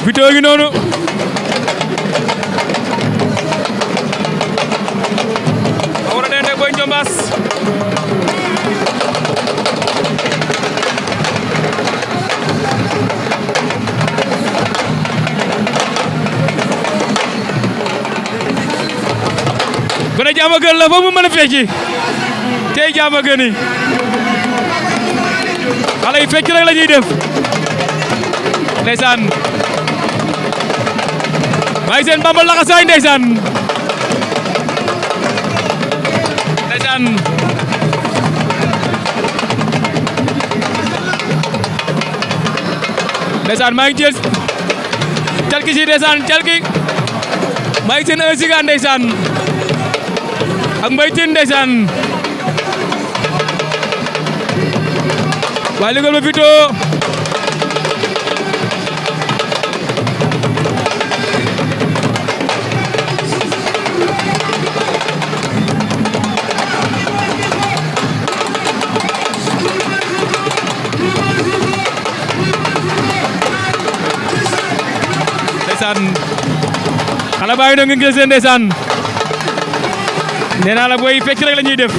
Vito ngi noonu war a dende boy diombass gone jaama gën la foofu mu mën a fecci tey jaama gën yi xale yi fecc rek la ñuy def ndeysaan maa ngi seen bambal laxasaay ndeysaan ndeysaan ndeysaan maa ngi jël calki si ndeysaan calki maa ngi seen siga ndeysaan ak mbay tin ndeysaan waa liggéey ba Vito xale baa ngi doon ngeen seen ndeysaan nee naa la booy fecc rek la ñuy def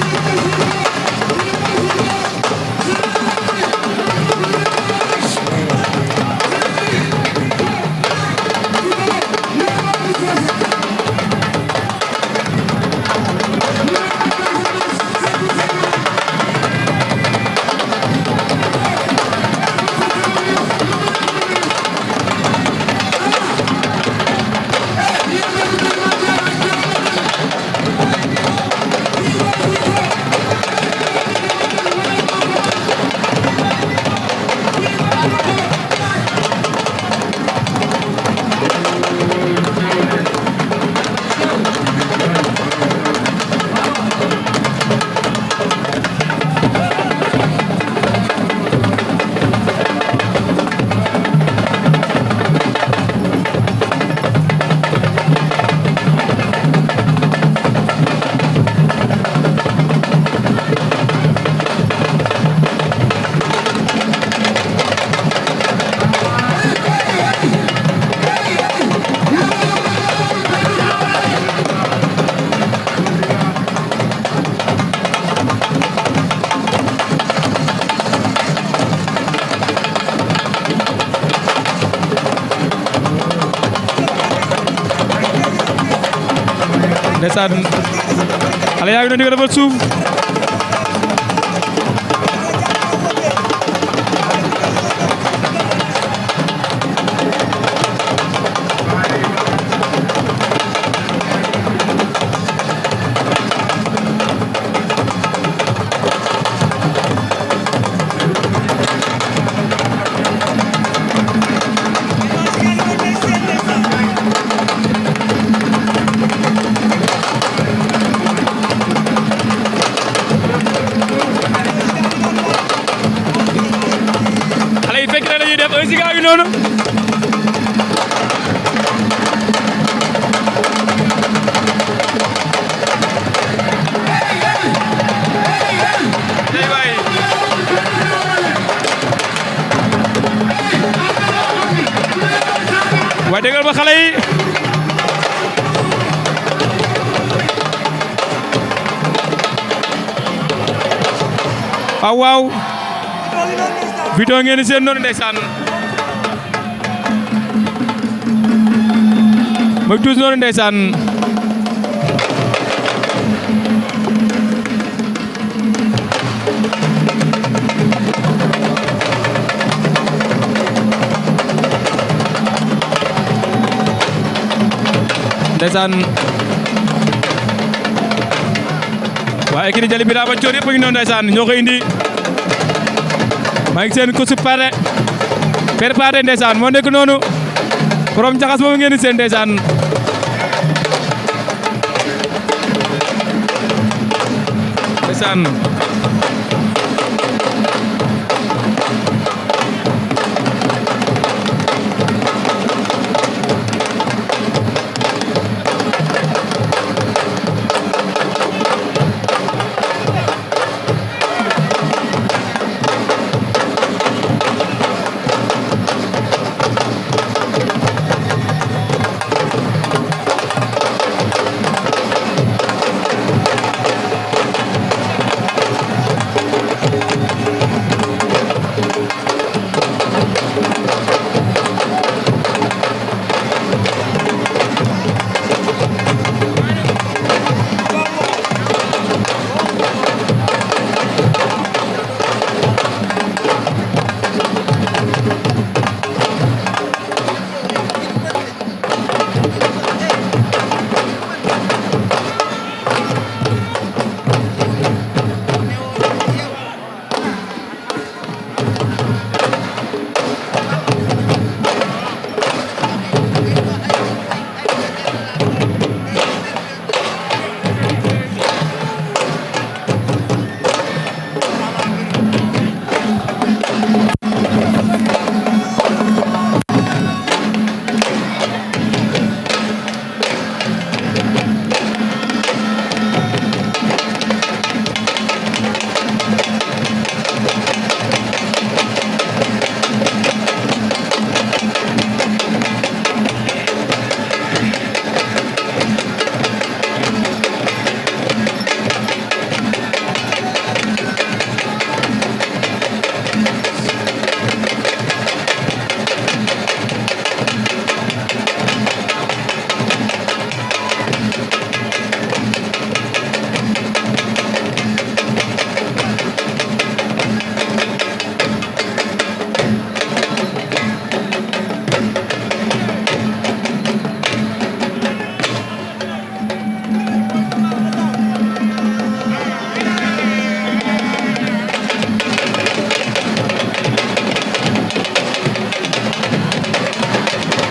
ndeysaan xale yaa ngi doon di ko defal suuf noonu waaye déggal ba xale yi waaw waaw Vito ngeen seen noonu ndeysaan mooy Touss noonu ndeysaan ndeysaan waaye kii di jali bi daa ba coor yëpp a ngi noonu ndeysaan ñoo ko indi maa ngi seen ko su pare ndeysaan moo nekk noonu borom jaxas moom ngeen di seen ndeysaan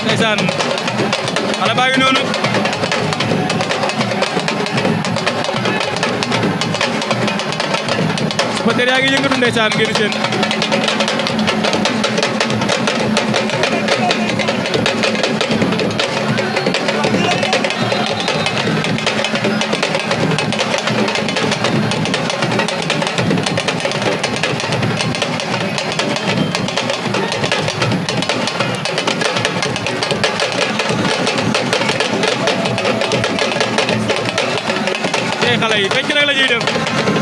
ndeysaan xale baa ngi noonu supporter yaa ngi yëngatu ndeysaan ngeen seen xale yi fecc rek la ñuy def